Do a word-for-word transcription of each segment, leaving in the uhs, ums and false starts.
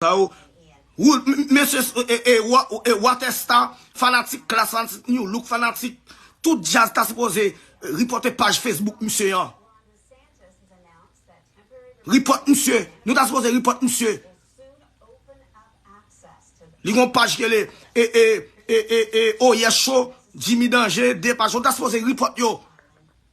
sa yo. Ou, m- mesye, e, e, e, Wa- e, Waterstar, fanatik Klass, fanatik New Look, fanatik tout djaz ta sipoze ripòte paj Facebook misye an. Ripòt misye. Nou ta sipoze ripòt misye. Li gon paj ki rele e, e, e, e, e, Oyè Cho, Jimmy Danje, de paj. Nou ta sipoze ripòt yo.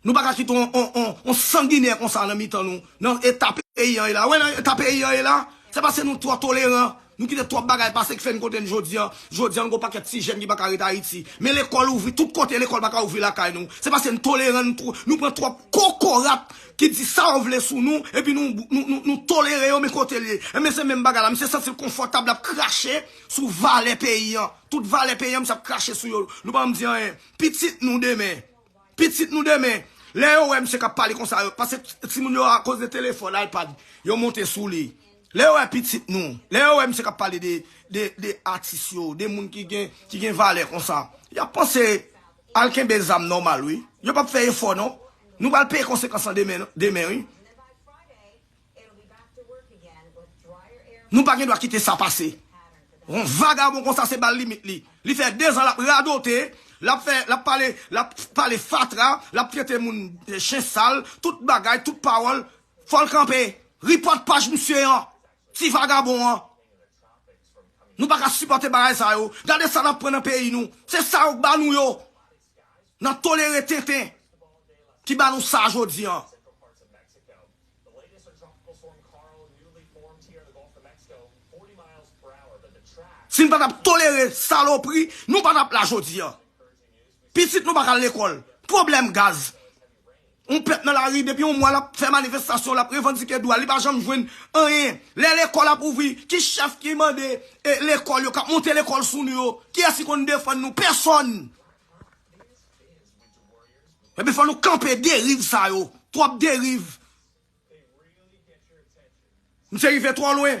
Nou pa ka kite on, on, on, on sanginè konsa nan mitan nou. Nan eta peyi an ye la. Wè nan eta peyi an ye la. Se paske nou twò toleran. Nou kite twòp bagay pase ki fè n kote n jodi an. Jodi an, nou gon pakèt ti jèn ki pa ka ret Ayiti. Men lekòl ouvri, tout kote lekòl pa ka ouvri lakay nou. Se paske n toleran, nou, tw- nou pran twòp kokorat ki di sa yo vle sou nou, epi nou, nou, nou, nou tolere yo, men kote l ye. Enben se menm bagay la, misye santi l konfòtab, l ap krache sou valè peyi an. Tout valè peyi an, misye ap krache sou yo. Nou pa janm di anyen. Pitit nou demen. Pitit nou demen. Lè yo wè misye k ap pale konsa, yo, paske timoun yo akoz de telefòn, iPad, yo monte sou li. Lè yo wè pitit nou, lè yo wè misye k ap pale de, de, de atis yo, de moun ki gen, ki gen valè konsa, y ap panse al kenbe zam nòmal, wi. Yo p ap fè efò, non. Nou pral peye konsekans lan demen, demen, wi. Nou pa gen dwa kite sa pase. Yon vagabon konsa se bal limit li. Li fè dezan l ap radote, l ap fè, l ap pale, l ap pale fatra, l ap trete moun chen sal, tout bagay, tout pawòl. Fò l kanpe. Ripòt paj misye an. Ti vagabon an. Nou pa ka sipòte bagay sa yo. Gade sa n ap pran nan peyi nou. Se sa yo k ba nou yo. N ap tolere tenten ki ba nou sa jodi an. Si n pa t ap tolere salopri, nou pa t ap la jodi an. Pitit nou pa ka al lekòl. Pwoblèm gaz. Yon pèp nan lari depi yon mwa l ap fè manifestasyon, l ap revandike dwa l, li pa janm jwenn anyen. Lè lekòl ap ouvri, ki chèf ki mande e, lekòl yo, k ap monte lekòl sou nou yo? Kiyès ki konn defann nou? Pèsòn! Epi fò nou kanpe deriv sa yo. Twòp deriv. Misye rive twò lwen.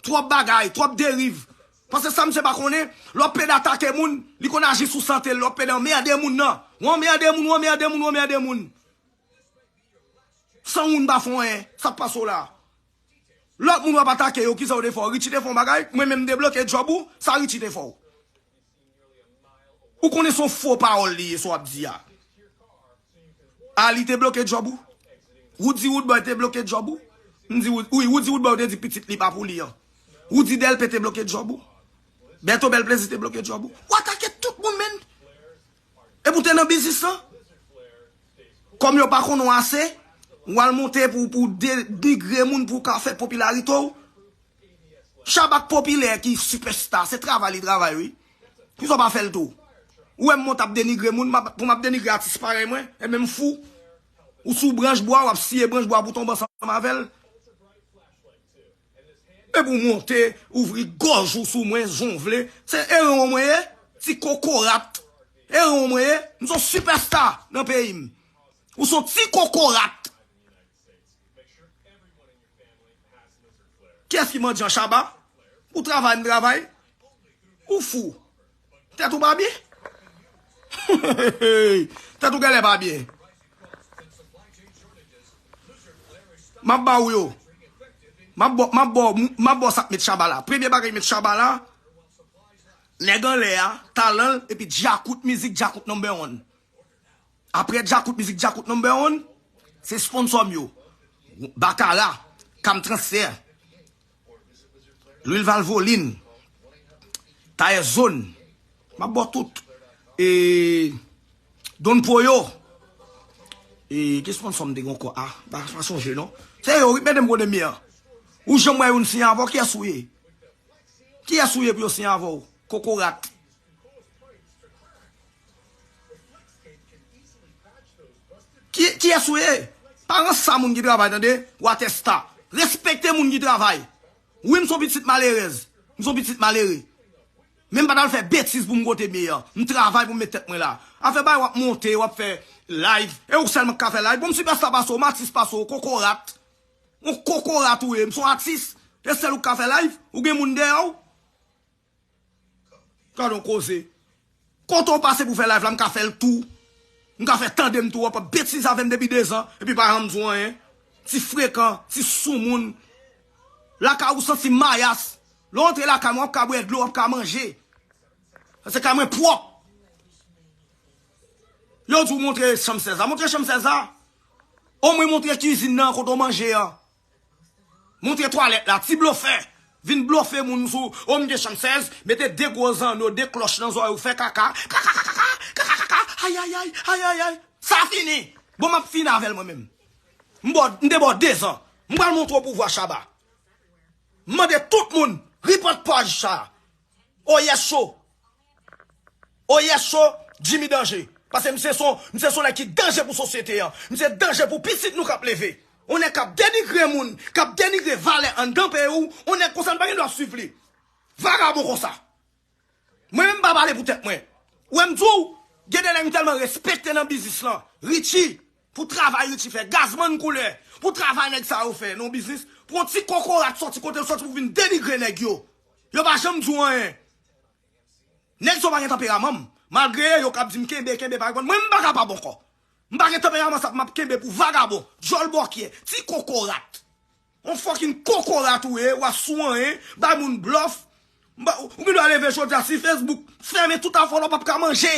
Twòp bagay, twòp deriv. Paske sa misye pa konnen, lè w ap plede atake moun, li konn aji sou sante l, lè w ap plede anmède moun nan. Ou anmède moun, ou anmède moun, ou anmède moun. San moun pa fè anyen, sa k pase w la? Lòt moun w ap atake yo, kisa yo te fè w? Richie te fè w bagay? Mwen menm m debloke djòb ou? Sa Richie te fè w? Ou konnen se yon fo pawòl li ye sa w ap di a. A li te bloke djòb ou? Woody Woodboy te bloke djòb ou? M di Wood- wi, Woody Woodboy te di pitit li pa pou li an. Woody Delpé te bloke djòb ou? Berto Bèl Plezi te bloke djòb ou? Ou atake tout moun, menn. Epi w te nan biznis lan. Kòm yo pa konnen w ase, w al monte pou, pou denigre moun pou w ka fè popilarite w. Shabba k popilè ki sipèsta, se travay li travay wi. Poukisa w pa fè l tou? Ou wè m monte ap denigre moun, m ap- pou m ap denigre atis parèy mwen, enben m fou. Ou sou branch bwa, w ap siye branch bwa pou tonbe ansanm avè l. Epi w monte, ouvri gòj ou sou mwen, jan w vle. Se eran w mwen ye, ti kokorat. Eran w mwen ye, m se yon sipèsta nan peyi m. Ou se yon ti kokorat. Kiyès ki mandyan Shabba? Ou travay, m travay. Ou fou. Tèt ou pa byen? Tèt ou genlè pa byen. M ap ba ou yo. M ap ba w- m ap ba w- m ap ba w sa k met Shabba la. Premye bagay ki met Shabba la, nèg anlè a, talan l, epi Djakout mizik, Djakout number one. Apre Djakout mizik, Djakout number one, se sponsò m yo. Bakara, Kam Transfè, Lwil Valvoline, Tayè Zòn, m ap ba w tout. E, Don Poyo. E, ki sponsò m te gen ankò? A, pa, pa sonje non. Se yo, wi, mete m kote m ye an. Ou janm wè youn siyen avè w, kiyès ou ye? Kiyès ou ye pou yo siyen avè w? Kokorat. Ki, kiyès ou ye? Pa ranse a moun ki travay, tande? Watèsta. Respekte moun ki travay. Wi, m se yon pitit malerèz. M se yon pitit malere. Men m pa t al fè betiz pou m kote m ye an. M travay pou m met tèt mwen la. Afè bay w ap monte, w ap fè live. E ou sèlman k ka fè live. Bon, m sipèsta pase w, m atis pase w, kokorat. Yon kokorat ou ye, m se yon atis. E sèl ou k ka fè live, ou gen moun dèyè w. Gade yon koze. Kote w pase pou fè live la, m ka fè l tou. M ka fè tande m tou, w ap ap betize avè m depi dezan, epi pa janm di w anyen. Ti frekan, ti soumoun. Lakay ou santi mayas. Lè w antre lakay mwen, w ap ka bwè dlo, w ap ka manje. Paske kay mwen pwòp. Lè w di w montre chanm sèz la, montre chanm sèz la. Omwen montre kizin nan kote w manje an. Montre twalèt la, ti blofè. Vin blofe moun sou, o m gen chanm sèz, mete de gwo zanno, de klòch nan zòrèy ou, fè kaka, kaka, kaka, kaka, kaka, ayayay, ayayay. Sa fini. Bon, m ap fini avè l mwen menm. M bò, m te bò de zan. M pral montre w pouvwa Shabba. M mande tout moun, report paj sa. Oh yes show. Oh yes show, Jimmy Danje. Paske misye se yon, misye se yon nèg ki danje pou sosyete an. Misye danje pou pitit nou k ap leve. Yon nèg k ap denigre moun, k ap denigre valè anndan peyi w. Yon nèg konsa nou pa gen dwa swiv li. Vagabon konsa. Mwen menm m pa pale pou tèt mwen. Ou wè m di w, gen de nèg m tèlman respekte nan biznis lan. Richie, pou travay Richie fè, Gazman koulè, pou travay nèg sa yo fè nan biznis, pou yon ti kokorat sòti kote l sòti pou vin denigre nèg yo. Yo pa janm di w anyen. Nèg sa yo pa gen tanperaman m. Malgre yo k ap di m kenbe, kenbe, pa reponn. Mwen, m pa kapab ankò. M pa gen tanperaman sa pou m ap kenbe pou vagabon, djòl bòkyè, ti kokorat. On fucking kokorat ou ye, w ap sou anyen, bay moun blòf. M ba- Ou gen dwa leve jodi a si Facebook fèmen tout afè w la, w p ap ka manje.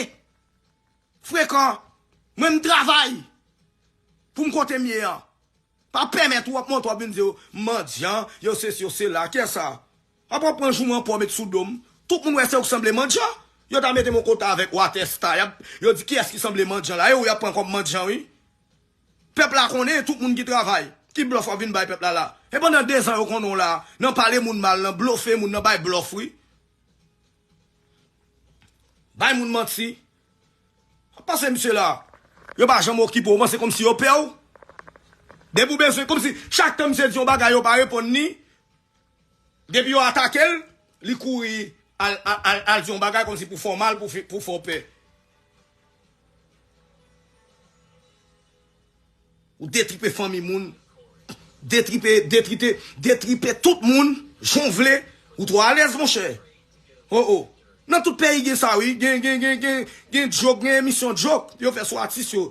Frekan, mwen m travay pou m kote m ye an. Pa pèmèt ou ap monte w ap vin di yo, m mandyan, yo sesi, yo sela. Kiyès sa? Apre w pran jouman pa w met sou do m. Tout moun wè se ou k sanble mandyan. Yo ta mete m yon kota avèk Water Star. Y ap, yo di kiyès ki sanble mandyan la. E ou y ap pran kòm mandyan, wi. Pèp la konnen tout moun ki travay, ki blòf w ap vin bay pèp la la. E pandan de zan yo konnen w la, nan pale moun mal, nan blofe moun, nan bay blòf, wi. Bay moun manti. Pase misye la. Yo pa janm okipe w, panse kòmsi yo pè w. Depi w bezwen, kòmsi chak tan misye di yon bagay, yo pa reponn ni. Depi yo atake l, li kouri al, al, al, al di yon bagay kòmsi pou fè w mal, pou fè, pou fè w pè. Ou detripe fanmi moun. Detripe, detripe, detripe tout moun, jan w vle. Ou twò alèz, monchè. Oh, oh. Nan tout peyi gen sa, wi. Gen, gen, gen, gen, gen djok, gen emisyon djok. Yo fè sou atis yo.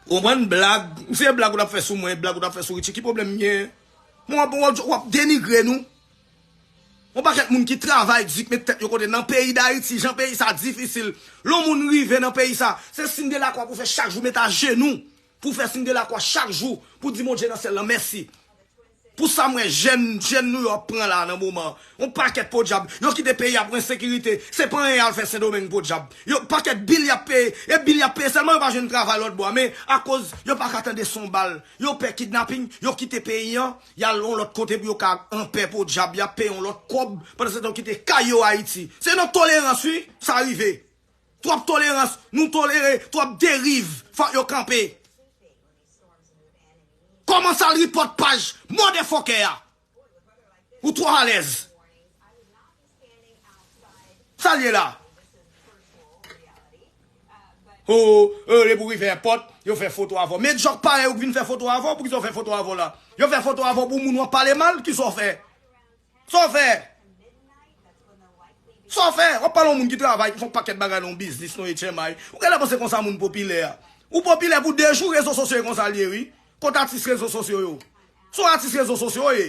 Ou konprann blag. Se blag ou t ap fè sou mwen, blag ou t ap fè sou Richie. Ki pwoblèm m gen? Mwen, w ap, w ap, w ap denigre nou. Yon pakèt moun ki travay di k met tèt yo kote nan peyi Dayiti, jan peyi sa difisil. Lè yon moun rive nan peyi sa, se siy de lakwa pou fè chak jou, met ajenou pou fè siy de lakwa chak jou, pou di Bondye nan syèl lan mèsi. Pou sa m wè jèn, jèn nou yo ap pran la nan moman. Yon pakèt podyab. Yo kite peyi a pou ensekirite. Se pa anyen y al fè Sendomeng podyab. Yo pakèt bil y ap peye. E bil y ap peye sèlman yo pa jwenn travay lòt bò a. Men akoz yo pa ka tande son bal. Yo pè kidnaping. Yo kite peyi an. Y al yon lòt kote pou yo ka anpè podyab. Y ap peye yon lòt kòb. Pandan se tan yo kite kay yo Ayiti. Se nan tolerans wi sa rive. Twòp tolerans. Nou tolere twòp deriv. Fòk yo kanpe. Kòmanse al report paj motherfucker a. Ou twò alèz. Sa l ye la? Oh, oh, depi w rive èpòt, yo fè foto avè w. Men djòk parèy ou k vin fè foto avè w, poukisa yo fè foto avè w la? Yo fè foto avè w pou moun w ap pale mal, kisa w fè? Sa w fè? Sa w fè? W ap pale yon moun ki travay, ki fè yon pakèt bagay nan yon biznis, nan H M I. Ou genlè panse konsa moun popilè a. Ou popilè pou de jou, rezo sosyo e konsa l ye, wi. Kot atis rezo sosyo yo? Se yon atis rezo sosyo w ye.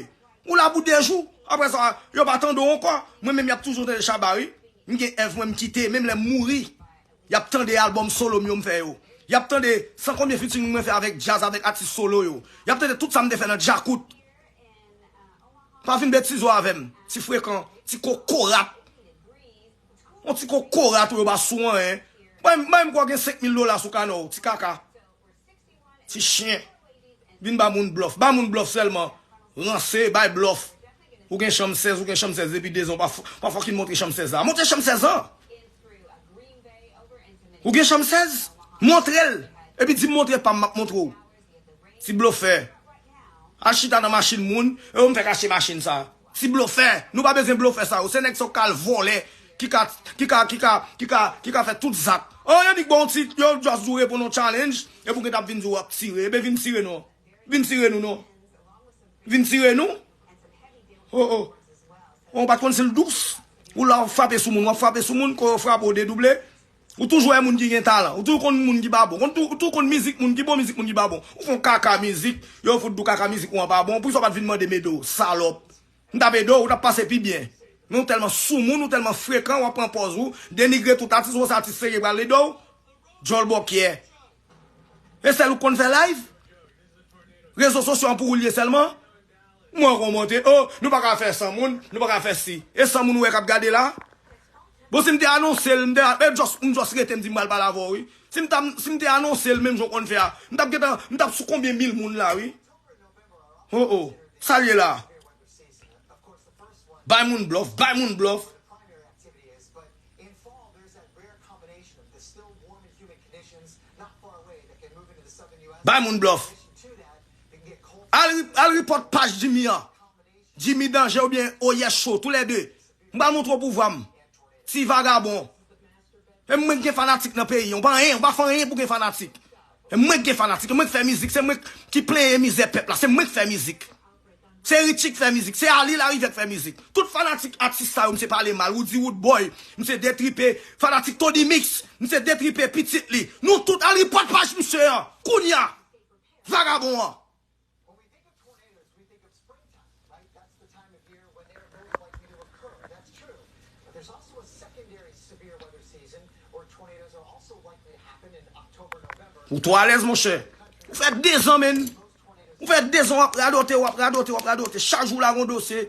Ou la pou de jou. Apre sa, yo pa tande w ankò. Mwen menm, y ap toujou tande Shabba, wi. M gen èv mwen, m kite, menm lè m mouri. Y ap tande albòm solo m yo m fè yo. Y ap tande san konbyen featuring mwen fè avèk djaz, avèk atis solo yo. Y ap tande tout sa m te fè nan Djakout. Pa vin betize w avè m, ti frekan, ti kokorat. Yon ti kokorat ou yo pa sou anyen. Mwen, mwen, m kwè w gen senk mil dola sou kanè w, ti kaka. Ti chen. Vin ba moun blòf. Ba moun blòf sèlman. Ranse, bay blòf. Ou gen chanm sèz, ou gen chanm sèz depi de zan. Pa, pa fucking montre chanm sèz la. Montre chanm sèz lan. Ou gen chanm sèz? Montre l. Epi di m montre pa m, m ap montre w. Ti blofè. Al chita nan machin moun, e yo m fèk achte machin sa. Ti blofè. Nou pa bezwen blofè sa yo. Se nèg sa yo k al vòlè, ki ka, ki ka, ki ka, ki ka, ki ka fè tout zak. Oh, yo di k ba w yon ti, yo just di w reponn yon challenge, epi w gentan ap vin di w ap tire. Ebyen vin tire non. Vin tire nou non. Vin tire nou. Oh, oh. Ou pa t konn si l dous. Ou la w ap frape sou moun, w ap frape sou moun, kò yo frape w dedouble. Ou toujou wè moun ki gen talan. Ou toujou konn moun ki pa bon. Ou toujou, ou toujou konn mizik moun ki bon, mizik moun ki pa bon. Ou fè yon kaka mizik, yo fout di w kaka mizik ou an pa bon. Poukisa w pa t vin mande m ede w, salòp? M t ap ede w, ou t ap pase pi byen. Men ou tèlman soumoun, ou tèlman frekan, w ap pran pòz ou, denigre tout atis, ou se atis serye pral ede w. Djòl bòkyè. E sèl ou konn fè live? Rezo sosyo an pou ou l ye sèlman? Mwen kòmante, oh, nou pa ka fè san moun, nou pa ka fè si. E san moun ou wè k ap gade la? Bon, si m te anonse l, m te, e just, m just rete, m di m pral pale avè w, wi. Si m t ap, si m te anonse l menm jan w konn fè a, m t ap gentan, m t ap sou konbyen mil moun la, wi. Oh, oh. Sa l ye la? Bay moun blòf, bay moun blòf. Bay moun blòf. Al, al report paj Jimmy an. Jimmy Danje oubyen Oyè Cho, toulède. M pral montre w pouvwa m. Ti vagabon. E mwen k gen fanatik nan peyi an. Ou pa anyen, ou pa fè anyen pou gen fanatik. E mwen k gen fanatik, e mwen k fè mizik, se mwen ki plenyen mizè pèp la, se mwen k fè mizik. Se Richie k fè mizik, se Ali Larivye k fè mizik. Tout fanatik atis sa yo, misye pale mal. Roody Roodboy, misye detripe. Fanatik Tony Mix, misye detripe pitit li. Nou tout al report paj misye an. Kounye a. Vagabon an. Ou twò alèz, monchè. Ou fè dezan, menn. Ou fè dezan w ap radote, w ap radote, w ap radote. Chak jou la gon dosye.